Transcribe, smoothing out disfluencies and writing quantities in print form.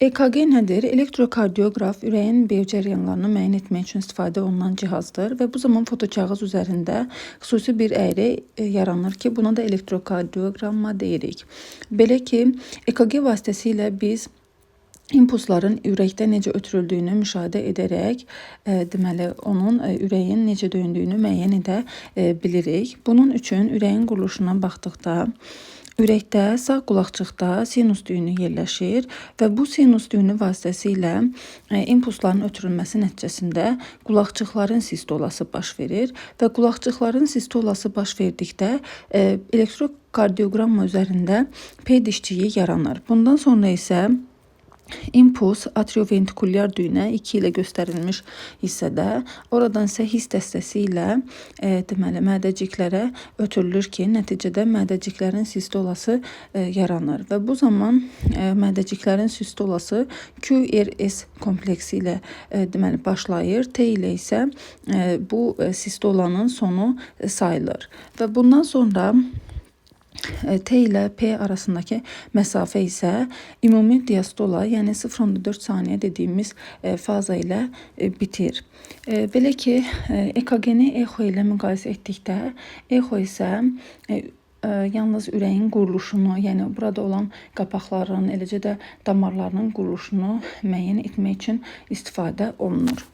EKG nədir? Elektrokardioqraf ürəyin biocəryanlarını müəyyən etmək üçün istifadə olunan cihazdır və bu zaman fotokağız üzərində xüsusi bir əyri yaranır ki, buna da elektrokardioqramma deyirik. Belə ki, EKG vasitəsilə biz impulsların ürəkdə necə ötürüldüyünü müşahidə edərək, deməli, onun ürəyin necə döyündüyünü müəyyən edə bilirik. Bunun üçün ürəyin quruluşuna baxdıqda ürəkdə sağ qulaqcıqda sinus düyünü yerləşir və bu sinus düyünü vasitəsilə impulsların ötürülməsi nəticəsində qulaqcıqların sistolası baş verir və qulaqcıqların sistolası baş verdikdə elektrokardioqramma üzərində P dişçiyi yaranır. Bundan sonra isə impuls atrioventrikulyar düyünə 2 ilə göstərilmiş hissədə, oradan isə hiss dəstəsi ilə deməli mədəciklərə ötürülür ki, nəticədə mədəciklərin sistolası yaranır və bu zaman mədəciklərin sistolası QRS kompleksi ilə deməli başlayır. T ilə isə bu sistolanın sonu sayılır və bundan sonra T ilə P arasındakı məsafə isə ümumi diastola, yəni 0,4 saniyə dediyimiz faza ilə bitir. Belə ki, EKG-ni exo ilə müqayisə etdikdə, exo isə yalnız ürəyin quruluşunu, yəni burada olan qapaqların, eləcə də damarlarının quruluşunu müəyyən etmək üçün istifadə olunur.